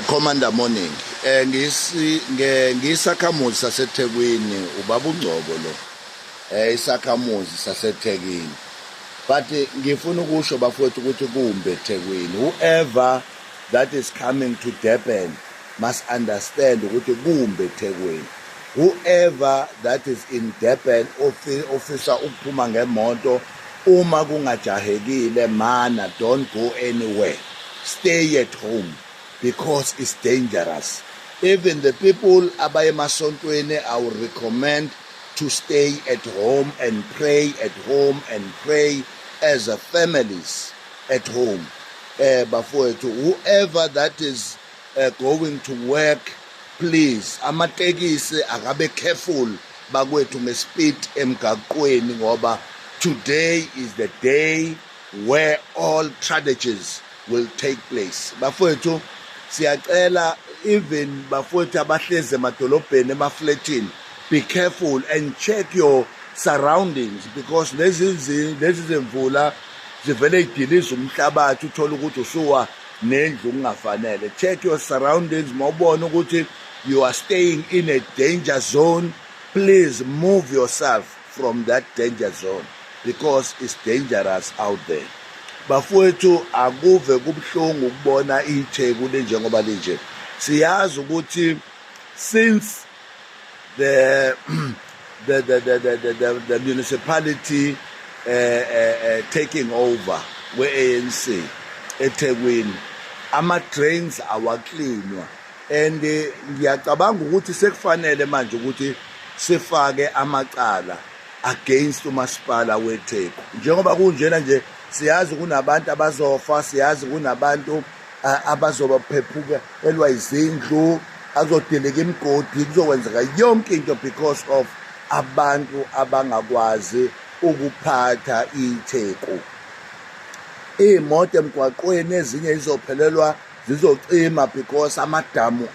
Commander, morning. Ngisi ngisakhamuzi saseThekwini, ubaba uNgcobo lo. Isakhamuzi saseThekwini. But ngifuna ukusho, bafowethu, ukuthi kumbe eThekwini. Whoever that is coming to Durban must understand ukuthi kumbe eThekwini. Whoever that is in Durban ofisa ukuphuma ngemoto, uma kungajahekile mana, don't go anywhere. Stay at home because it's dangerous. Even the people abaye emasontweni, I would recommend to stay at home and pray at home and pray as a families at home. Bafowethu, whoever that is going to work, please, amatekisi akabe careful bakwethu ngespeed emgaqweni, ngoba today is the day where all tragedies will take place. Bafowethu, siyacela, even bafowethu abahlezi emadolobheni, emafletini, be careful and check your surroundings, because lezi zimvula zivele idiliza umhlabathi, uthola ukuthi usuwa nendlu kungafanele. Check your surroundings. Mawubona ukuthi you are staying in a danger zone, please move yourself from that danger zone because it's dangerous out there. Bafowethu, akuve kubuhlungu ukubona iTheku linjengoba linje. Siyazi ukuthi since the municipality taking over we-ANC eThekwini, ama drains awaklinwa, and ngiyacabanga ukuthi sekufanele manje ukuthi sifake amacala against umasipala weTheku njengoba kunjena nje. Siyazi kunabantu abazofa, siyazi kunabantu abazoba phephuka elwa izindlu, azodilika imigodi, kuzokwenzeka yonke into because of abantu abangakwazi ukuphatha iTheku. Iy'moto emgwaqweni ezinye zizophelelwa, zizocima because amadamu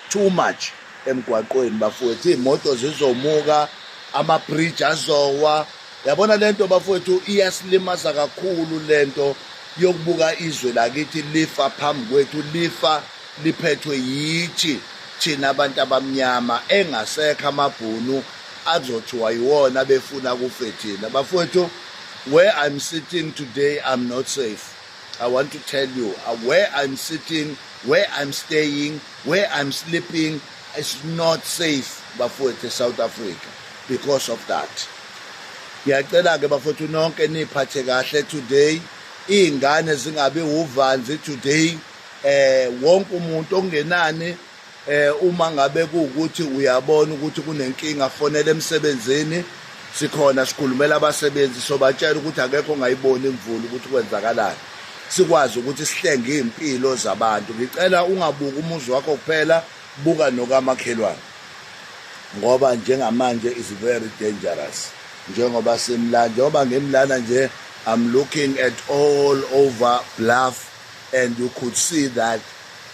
too much emgwaqweni. Bafowethu, iy'moto zizomuka, ama-bridge azowa. Yabona lento, bafowethu, iyasilimaza kakhulu lento yokubuka izwe lakithi lifa phambi kwethu, lifa liphethwe yithi thina abantu abamnyama, engasekho amabhunu azothiwa yiwona befuna kufe thina. Bafowethu, where I'm sitting today, I'm not safe. I want to tell you, where I'm sitting, where I'm staying, where I'm sleeping is not safe, bafowethu, South Africa, because of that. Ngiyacela ke, bafowethu, nonke niphathe kahle today. Izingane zingabi uvanzi today. Wonke umuntu ongenani, uma ngabe kuukuthi uyabona ukuthi kunenkinga, fonela emsebenzini. Sikhona, sikhulumela abasebenzi, sobatshela ukuthi akekho ongayiboni imvula ukuthi kwenzakalani, sikwazi ukuthi sihlenge impilo zabantu. Ngicela ungabuki umuzi wakho kuphela, buka nokamakhelwane, ngoba njengamanje is very dangerous. Njengoba simla, njengoba ngimlana nje, I'm looking at all over Bluff and you could see that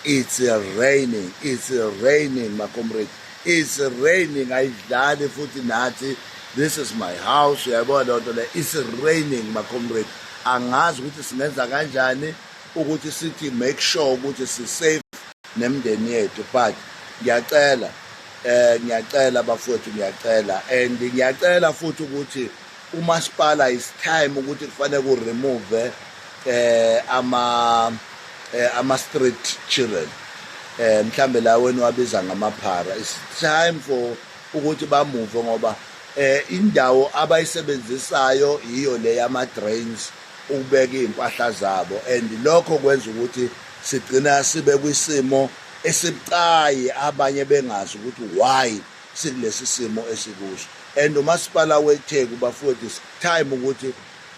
it's raining, it's raining, my comrade, it's raining. Ayidlali futhi nathi. This is my house, uyayibona loo nto le. It's raining, my comrade. Angazi ukuthi singenza kanjani ukuthi sithi make sure ukuthi si-safe nemindeni yethu, but ngiyacela, ngiyacela bafowethu, ngiyacela, and ngiyacela futhi ukuthi umasipala, is time ukuthi kufanele ku remove ama street children, mhlambe la wena wabiza ngamaphara. It's time for ukuthi bamove, ngoba indawo abayisebenzisayo iyo le yama drains ukubeka impahla zabo, and lokho kwenza ukuthi sigcina sibe kwisimo esibucayi, abanye bengazi ukuthi why sikulesi simo esikuso. And umasipala weTheku, bafowethu, time ukuthi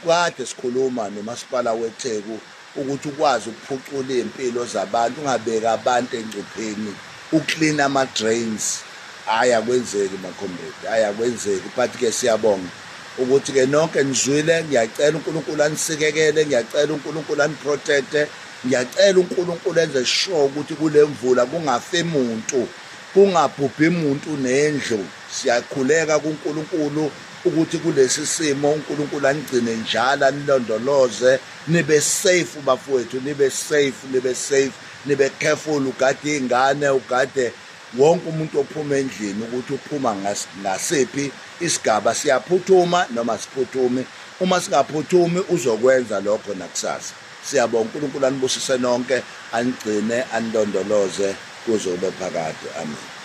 kade sikhuluma nomasipala weTheku ukuthi ukwazi ukuphucula iy'mpilo zabantu, ungabeki abantu engcupheni, uclean ama-drains. Hhayi, akwenzeki, ma-comrade, hhayi, akwenzeki. But-ke siyabonga ukuthi-ke nonke nizwile. Ngiyacela uNkulunkulu anisikekele, ngiyacela uNkulunkulu aniprotecte, ngiyacela uNkulunkulu enze sure ukuthi kule mvula kungafi muntu, kungabhubhi muntu nendlu. Siyakhuleka kuNkulunkulu ukuthi kulesi simo uNkulunkulu anigcine njalo, anilondoloze, nibe safe, bafowethu, nibe safe, nibe safe. Nibe careful, ugade iy'ngane, ugade wonke umuntu ophuma endlini ukuthi uphuma ngasiphi isigaba, siyaphuthuma noma siphuthumi. Uma singaphuthumi uzokwenza lokho nakusasa. Siyabonga, uNkulunkulu anibusise nonke, anigcine, anilondoloze kuze kube phakade. Amen.